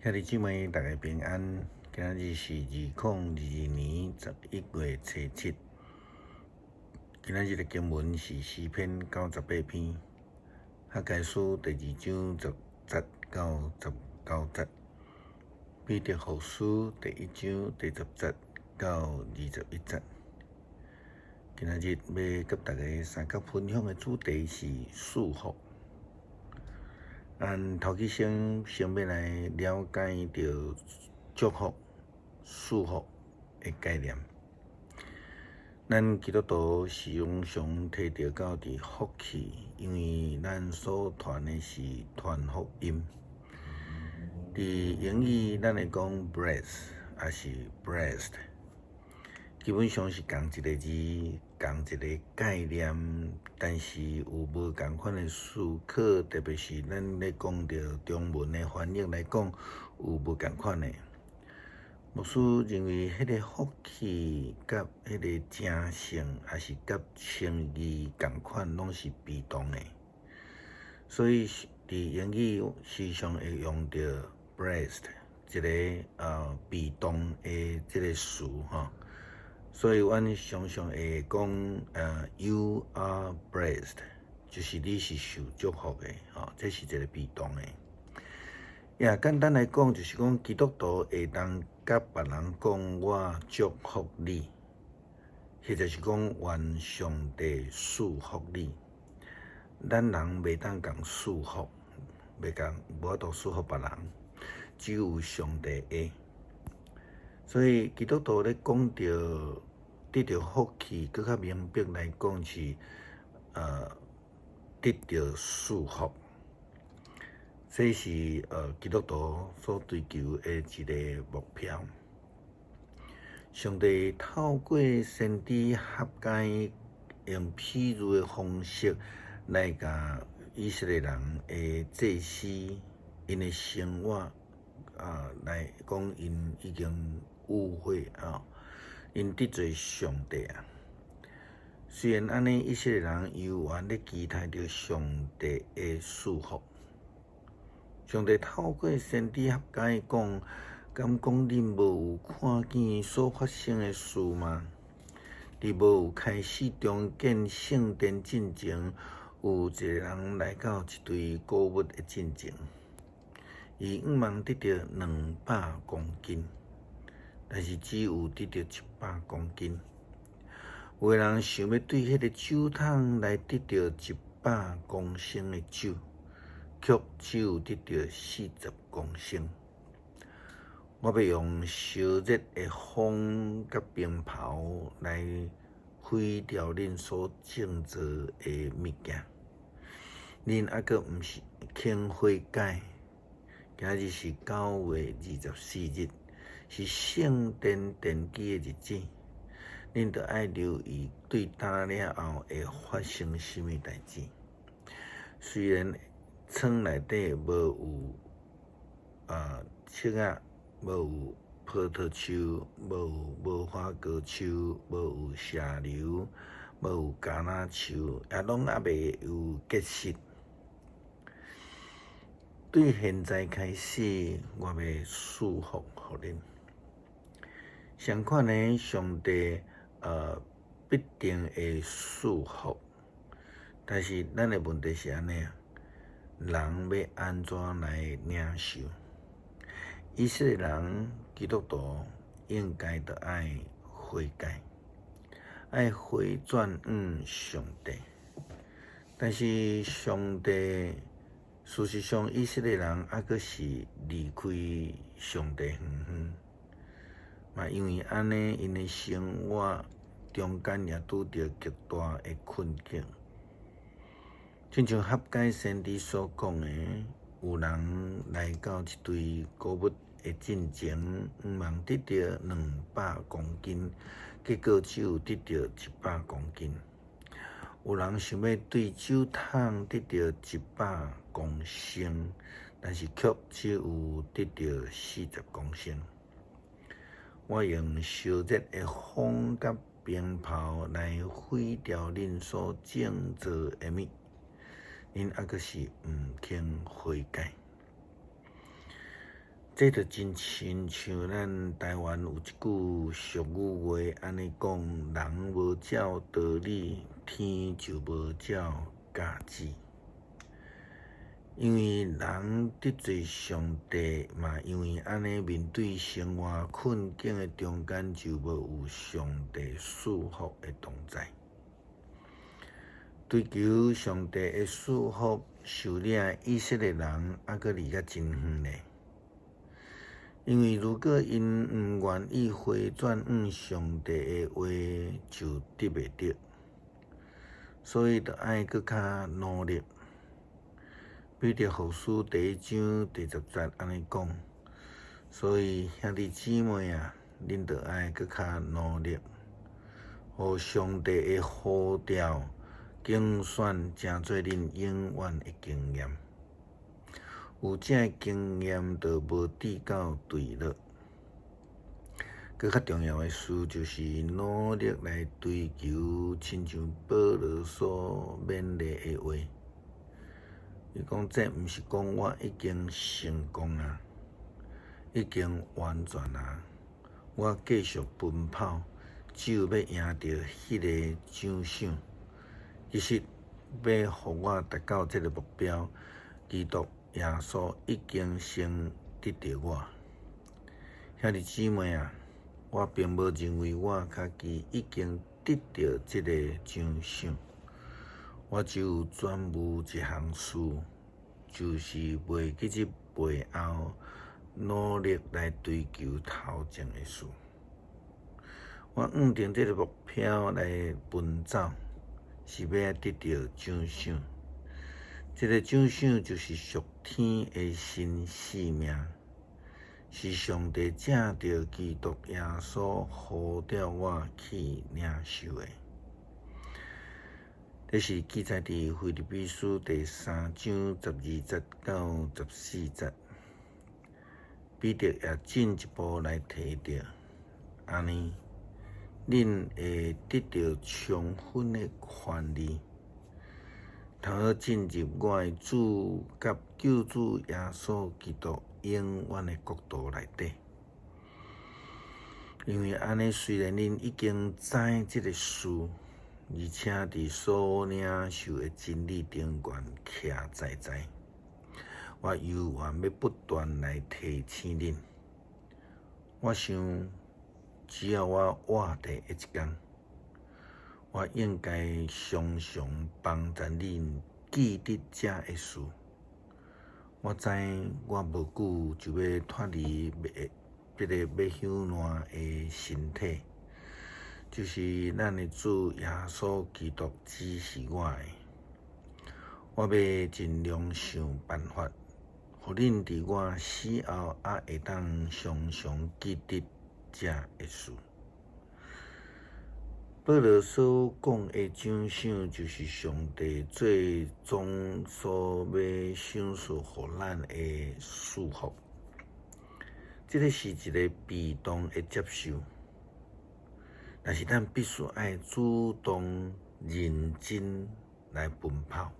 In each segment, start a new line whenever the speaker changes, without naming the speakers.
兄弟姊妹，大家平安。今仔日是2022年11月初7。今仔日的經文是詩篇98篇，哈該書第二章10節到19節，彼得後書第一章第10節到21節。今仔日欲佮大家相佮分享的主題是賜福。咱頭起先先欲來了解著祝福、賜福的概念。咱基督徒時常提著到佇福氣，因為咱所傳的是傳福音。佇英語，咱會講 bless，抑是 blessed，基本上是仝一个字，仝一个概念，但是有無仝款的思考，特別是咱咧講著中文的翻譯來講，有無仝款的。牧師認為，彼个福氣佮彼个成聖，抑是佮稱義仝款，攏是被動的。所以佇英語時常會用著 blessed 一个被動的這个詞吼。所以阮常常會講You are blessed，就是你是受祝福的，吼，這是一个被動的。也簡單來講，就是講基督徒會當佮別人講我祝福你，或者是講願上帝賜福你。咱人袂當共賜福，袂共無法度賜福別人，只有上帝會。所以基督徒咧講著得著福氣，閣較明白來講是得著賜福。這是基督徒所追求的一个目標。上帝透過先知哈該用譬喻的方式來共以色列人的祭司𪜶的生活啊來講，𪜶已經誤會啊，𪜶得罪上帝啊。雖然按呢，以色列人猶原咧期待著上帝的賜福。上帝透過先知哈該講，敢講恁無有看見所發生的事嗎？佇無有開始重建聖殿進前，有一个人來到一堆穀物的進前，伊向望得著200公斤，但是只有得著100公斤。有个人想欲對彼个酒桶來得著100公升的酒，卻只有得著40公升。我欲用燒熱的風佮冰雹來毀掉恁所製造的物件。恁猶閣毋是肯悔改。今仔日是9月24日，是聖殿奠基的日子。恁著愛留意對今了後會發生啥物代誌。雖然倉內底無有柿仔，無有葡萄樹，無有無花果樹，無有石榴，無有橄欖樹，也攏猶未有結實。對現在開始，我欲賜福予恁。相款的，上帝必定會賜福，但是咱的問題是按呢。人欲按怎來領受？以色列人基督徒應該著愛悔改，愛回轉向上帝。但是上帝事實上，以色列人猶閣是離開上帝遠遠。嘛，因為按呢，𪜶的生活中間也拄著極大的困境。親像哈該先知所講的，有人來到一堆穀物的進前，向望得著200公斤，結果只有得著100公斤。有人想欲對酒桶得著100公升，但是卻只有得著40公升。我用燒熱的風佮冰雹來毀掉恁所製造的物。恁猶閣是毋肯悔改。這就真親像咱台灣有一句俗語話按呢講：人無照道理，天就無照教旨。因為人得罪上帝，嘛因為按呢面對生活困境的中間，就無有上帝賜福的同在。追求上帝的賜福，受領的以色列人猶閣離佮真遠呢。因為如果𪜶毋願意回轉向上帝的話，就得袂著，所以著愛閣較努力。彼得後書第一章第十節按呢講，所以兄弟姊妹啊，恁著愛閣較努力，予上帝的呼召揀選成做恁永遠的經驗。有這个經驗，就無至到墜落。閣較重要的事，就是努力來追求，親像保羅所勉勵的話。伊講這毋是講我已經成功啊，已經完全啊，我繼續奔跑，只有欲贏著彼个獎賞。其實，欲予我達到這个目標，基督耶穌已經先得著我。兄弟姊妹啊，我並無認為我家己已經得著這个獎賞，我只有專務一項事，就是袂記得背後努力來追求頭前的事。我向著這个目標來奔走，是欲得著獎賞。這个獎賞就是屬天的新生命，是上帝藉著基督耶穌呼召我去領受的。這是記載佇腓立比書第三章十二節到十四節。彼得也進一步來提著，按呢，恁會得著充分的權利，通好進入我的主佮救主耶穌基督永遠的國度內底。因為按呢，雖然恁已經知這个事，而且佇所領受的真理頂懸徛在在，我猶原欲不斷來提醒恁。我想，只要我活佇彼一工，我應該常常幫助恁記得這个事。我知我無久就欲脫離這个欲朽爛的身體，就是咱的主耶穌基督指示我的。我欲盡量想辦法，予恁佇我死後猶會當常常記得這个事。保羅所講的獎賞，就是上帝最終所欲賞賜予咱的賜福。這个是一个被動的接受，但是咱必須愛主動認真來奔跑，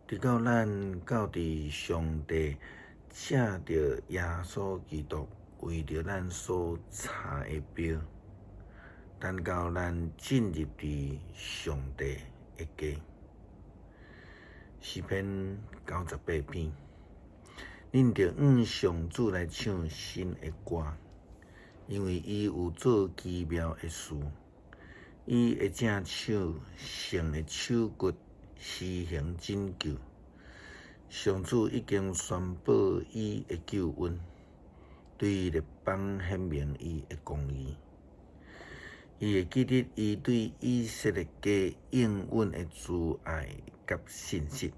直到咱到佇上帝藉著耶穌基督為著咱所插的標。等到咱進入佇上帝的家，詩篇98篇，恁著向上主來唱新的歌，因為伊有做奇妙的事，伊的正手聖的手骨施行拯救。上主已經宣布伊的救恩，對列邦顯明伊的公義。伊會記得伊對以色列家應允的慈愛佮信實。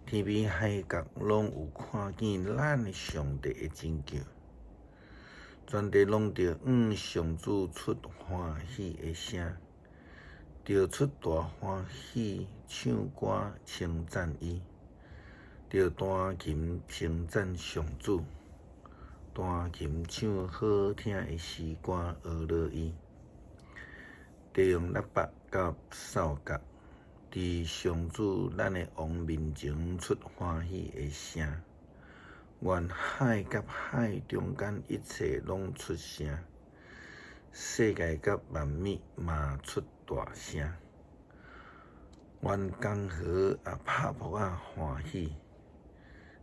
天邊海角攏有看見咱的上帝的拯救，全地攏著向上主出歡喜的聲，著出大歡喜唱歌稱讚伊，著彈琴稱讚上主。彈琴唱好聽的詩歌，呵咾伊。著用喇叭佮哨角，佇上主咱的王面前出歡喜的聲，願海佮海中間一切攏出聲，世界佮萬物嘛出大聲。願江河也拍噗仔歡喜，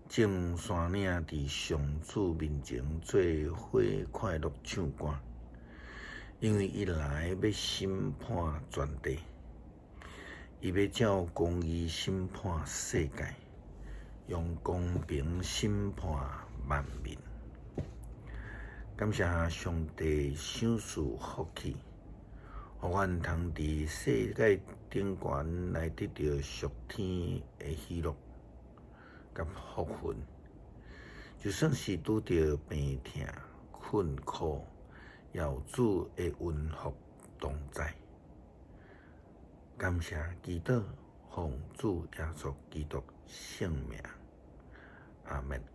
眾山嶺佇上主面前做伙快樂唱歌，因為伊來欲審判全地，伊欲照公義審判世界，用公平審判萬民。感謝上帝賞賜福氣，予阮通佇世界頂懸來得著屬天的喜樂佮福分，就算是拄著病痛、困苦，也有主的恩福同在。感謝祈禱，奉主耶穌基督聖名，阿們。